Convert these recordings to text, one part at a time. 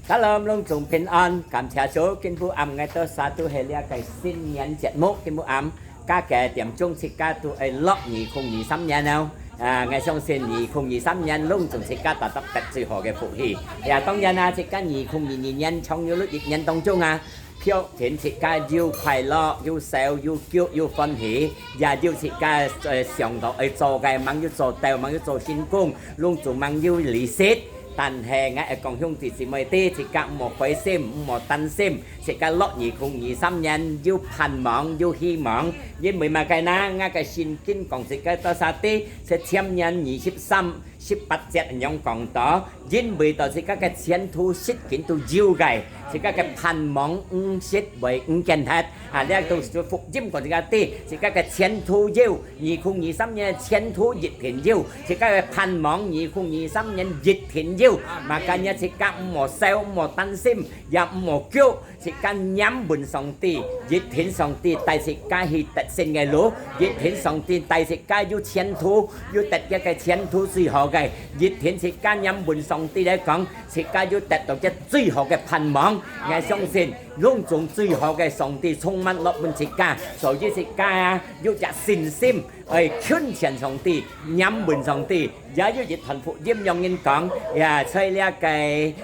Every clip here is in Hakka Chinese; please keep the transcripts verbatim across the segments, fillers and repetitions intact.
Shalom，攏總平安，感謝主。今晡暗𠊎兜儕都係這个新年節目，今晡暗加个點鐘自家都愛樂二空二三年了。啊，𠊎相信二空二三年攏總自家達到得最好个福氣。呀，當然啊，自家二空二二年長有一年當中啊，祝願自家又快樂，又笑，又久，又歡喜，也有自家呃想到愛做个，吂有做到，吂有做成功，攏總吂有利息。 但係𠊎愛講兄弟姊妹知，自家毋好灰心，毋好擔心，自家樂二空二三年有盼望，有希望。因為麼个呢？𠊎个聖經講自家到啥地，係箴言二十三、十八節恁樣講到，因為到自家个前途實情都有个，自家个盼望毋識會毋見忒。啊，這都係福音講自家知，自家个前途有， 二空二三年前途一定有，自家个盼望二空二三年一定有。Makanya自家毋好愁，毋好擔心，也毋好驚。自家黏穩上帝，一定上帝帶自家去得勝个路，一定上帝帶自家有前途，有得个个前途最好个，一定自家黏穩上帝來講，自家有得到个最好个盼望。𠊎相信，攏總最好个上帝充滿落滿自家，所以自家啊，有隻信心。 愛近前上帝，黏穩上帝，也有一段福音樣人講，呀，在這个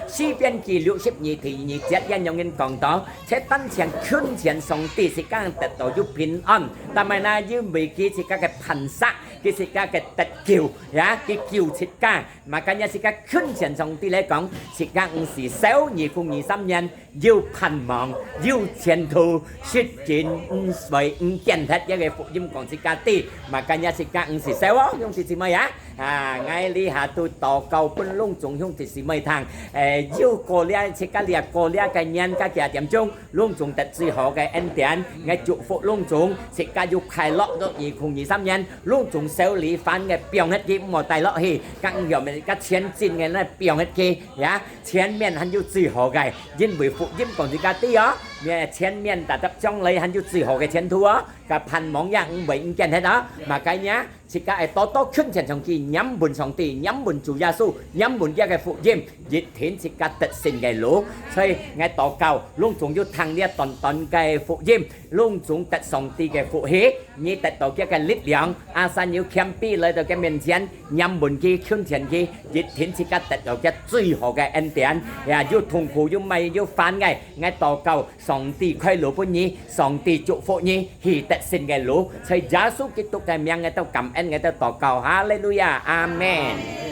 詩篇記六十二第二節，也樣人講到，在當前近前上帝自家得到有平安，但係呢，因為佢自家个磐石，佢自家个得救，呀，佢救自家，makanya自家近前上帝來講，自家毋使愁二空二三年， 有盼望，有前途，實情毋會毋見忒。這个福音講自家知，makanya自家毋使愁哦，兄弟姊妹啊！啊，𠊎這下都禱告分攏總兄弟姊妹聽。誒，又過了，自家這過了个年，加幾點鐘，攏總得最好个恩典。𠊎祝福攏總，自家有快樂到二空二三年，攏總愁慮煩个放忒去，毋好帶落去，更有个前進个呢放忒去，呀。 前面還有最好个，因為福音講自家知哦，前面達到將來還有最好个前途哦，个盼望也毋會毋見忒哦。Makanya，自家愛多多近前上去，黏穩上帝，黏穩主耶穌，黏穩這个福音，一定自家得勝个路。所以𠊎禱告，攏總有聽這短短个福音， 攏總得上帝个福氣，你得到佢个力量，asal有謙卑來到佢面前，黏穩佢，近前佢，一定自家得到佢最好个恩典。呀，有痛苦，有麼个，有煩个，𠊎禱告，上帝開路分你，上帝祝福你，去得勝个路。在耶穌基督个名，𠊎兜感恩，𠊎兜禱告，哈利路亞，阿門。